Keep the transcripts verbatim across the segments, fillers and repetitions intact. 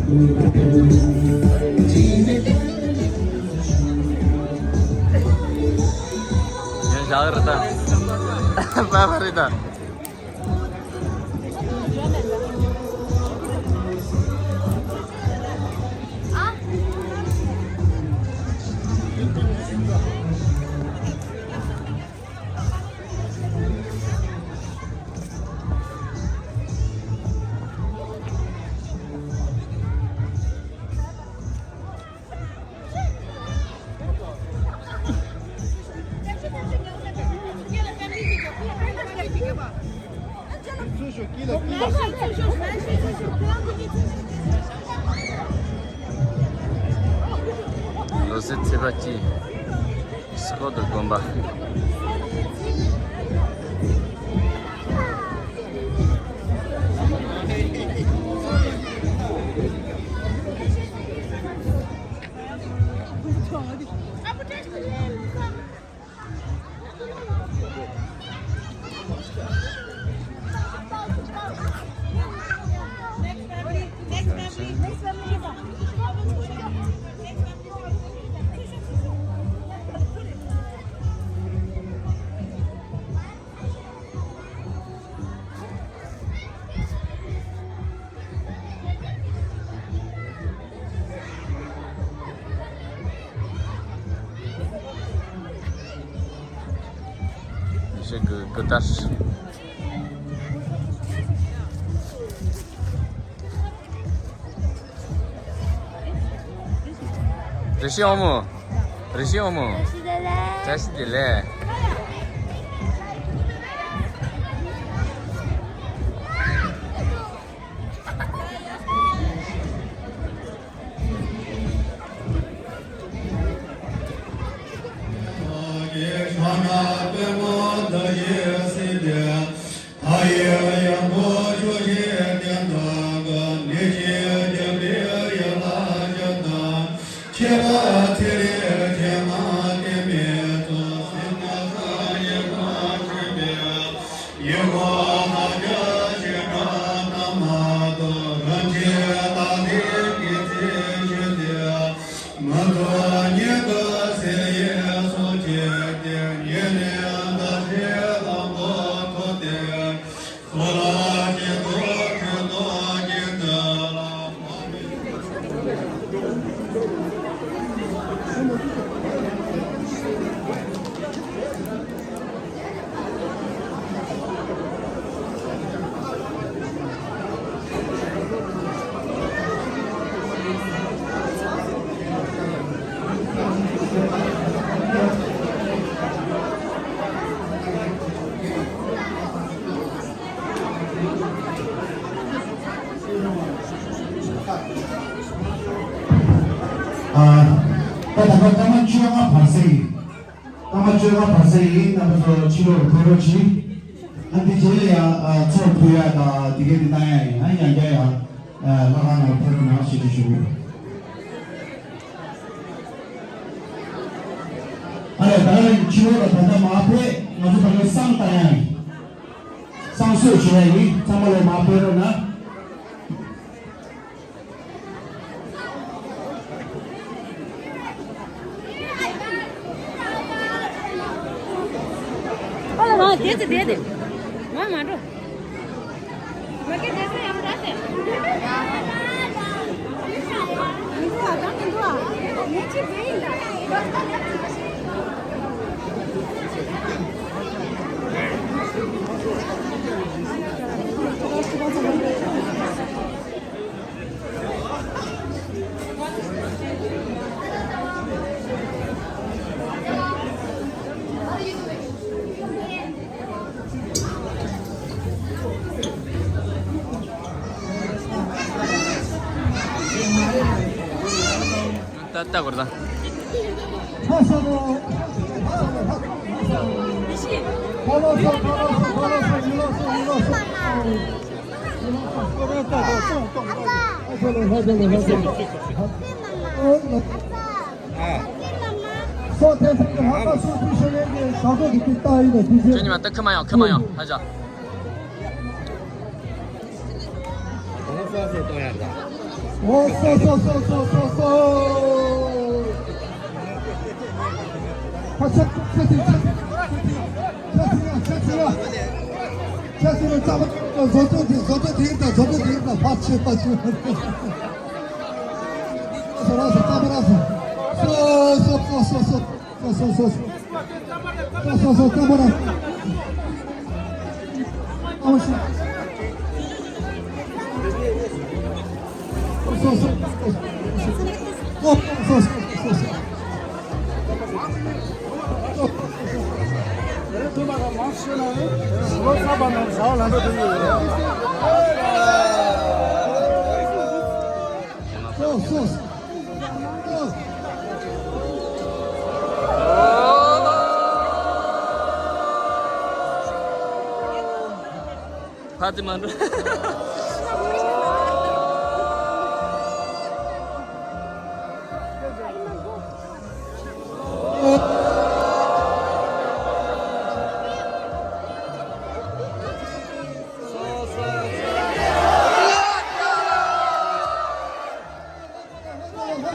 ཡང་བཞག་རེད་ད། པ་པ་རེད་ད། ལོ་སི་ཚེ་པ་སྐྱིད། སི་ཀོ་ཏུ་དགོན་པ། ཞེ་གི་གི་ཏར། རེ་ཞིག་ཨོ་མོ། རེ་ཞིག་ཨོ་མོ། བཀྲ་ཤིས་བདེ་ལེགས། བཀྲ་ཤིས་བདེ་ལེགས། ཨ། ད་ད་ལྟ་སྐར་མ་བཅོ་ལྔ་བར་སྲིད་ཡིན། སྐར་མ་བཅོ་ལྔ་བར་སྲིད་ཡིན། རྣམ་པ་ཚོ་ཕྱི་ལོགས་ལ་ཕེབས་རོགས་གྱིས། ཨ་འདི་རྗེས་ལ་ཡང་ཨ་ཚོགས་ཕུལ་ཡ་དང་དེ་གའི་འདི་གནང་ཡ་ཡིན། ཨ་ཡང་བསྐྱར་ཡང་ཨ་ལྷ་ཁང་ནང་ཕེབས་རོགས་གནང་ཞེས་ཞུ་གི་ཡོད། ཨ་ལས་ད་ལྟ་ཕྱི་ལོགས་ལ་ད་ལྟ་མར་ཕེབས། ང་ཚོ་ད་ལྟ་བསང་བཏང་ཡ་ཡིན། བསང་གསོལ་བྱེད་ཡ་ཡིན། ཚང་མ་ལོག་མར་ཕེབས་རོགས་གནང་། ཨ་ལ་མ་བསྡད་ཚེ་བསྡད་དེ། མ་མ་འགྲོ། མ་སྐད་བསྡད་ཚེ་ཡང་འདྲ་སྟེ། མི་འགྲོ་ཨ། ད་མི་འགྲོ་ཨ། ངས་ཅི་བྱེད་ཡིན་ད། ད་ལྟ་བར་ད། ཁྱོད་ཉི་མ་ད་ཁི་མ་ཡོང་། ཁི་མ་ཡོང་། ཧ་ཅང་། གོང་ས་སུ་གཏོང་ཡ་ད། ཨོ་སོ་སོ་སོ་སོ་སོ་སོ། ཕ་ཆ་ཆ་ཆ་ཆ་ཆ་ཆ་ཆ་ཆ་ཆ། ཆ་ཆ་ཆ་ཆ། བཟོ་ཚོ་དེ་བཟོ་ཚོ་དེ་ཡིན་ད། བཟོ་ཚོ་དེ་ཡིན་ད། ཕ་ཆེ་ཕ་ཆེ། སོ་ར་སོ་ཏ་པ་ར་སོ། སོ་སོ་སོ་སོ་སོ། སོ་སོ་སོ་སོ། སོ་སོ་སོ་སོ་སོ། ཨོ་སི། སོ་སོ་སོ་སོ། ཨོ་སོ་སོ་སོ་སོ། སོ་སོ་སོ། ཕ་དེ་མ་འགྲོ། ལྷག་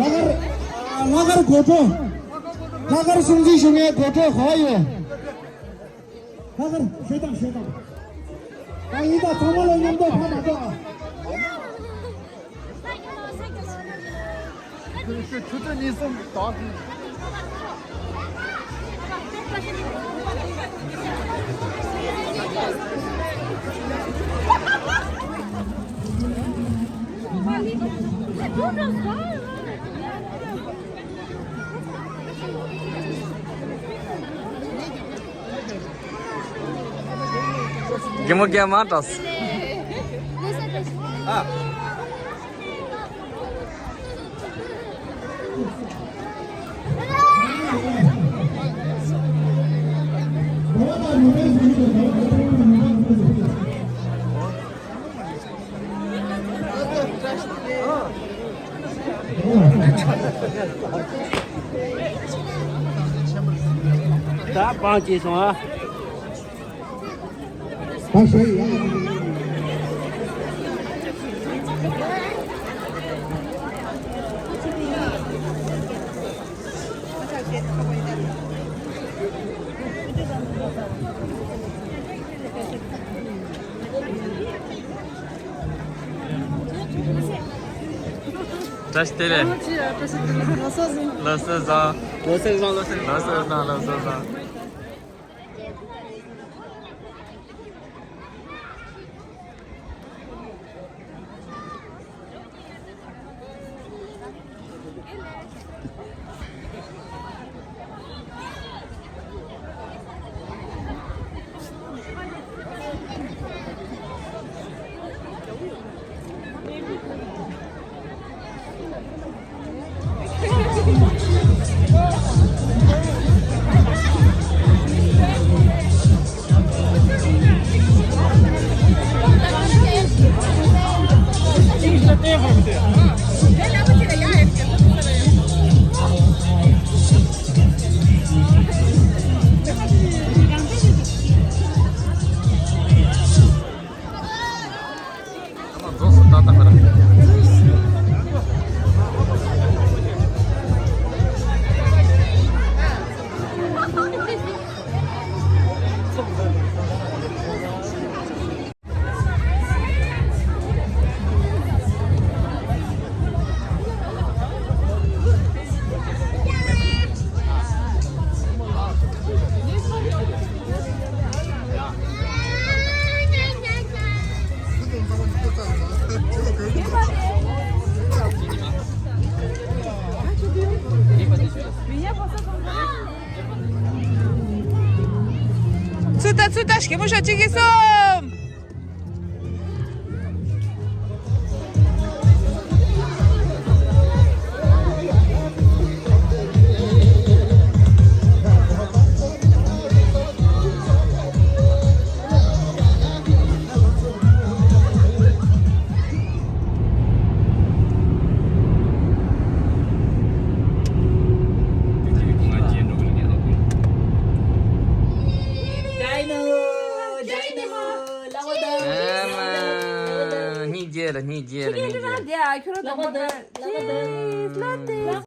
དཀར་ལྷག་དཀར་དགོད་བྲོ། ལྷག་དཀར་སྲུང་བརྩི་ཞུ་མཁན་དགོད་བྲོ་ག་པར་ཡོད། ལྷག་དཀར་ཞེ་དྲག་ཞེ་དྲག་ད་ཡིན་ད་ཚང་མ་ལ་མཉམ་དུ་ཕར་མ་འགྲོ་ཨ། ཆུ་ཚོད་གཉིས་གསུམ་དག་རྒན་མོ་རྒན་མ་འདྲ། ཨ། ད་བང་བྱས་སོང་ཨ། ད་ཞོགས་ཡ། བཀྲ་ཤིས་བདེ་ལེགས། ལགས་སོ་བཟང་། ལགས་སོ་བཟང་། ལགས་སོ་བཟང་། ལགས་སོ་བཟང་། ལགས་སོ་བཟང་། ཚུར་ལྟ་ཚུར་ལྟ། གད་མོ་ཤོར། གཅིག་གིས་གསུམ། རྗེས་ལ་ནི་རྗེས་ལ་ནི་རྗེས། ཁྱོད་རང་དང་པོ་ལྟ། ཅིས་ལ་ཏེ།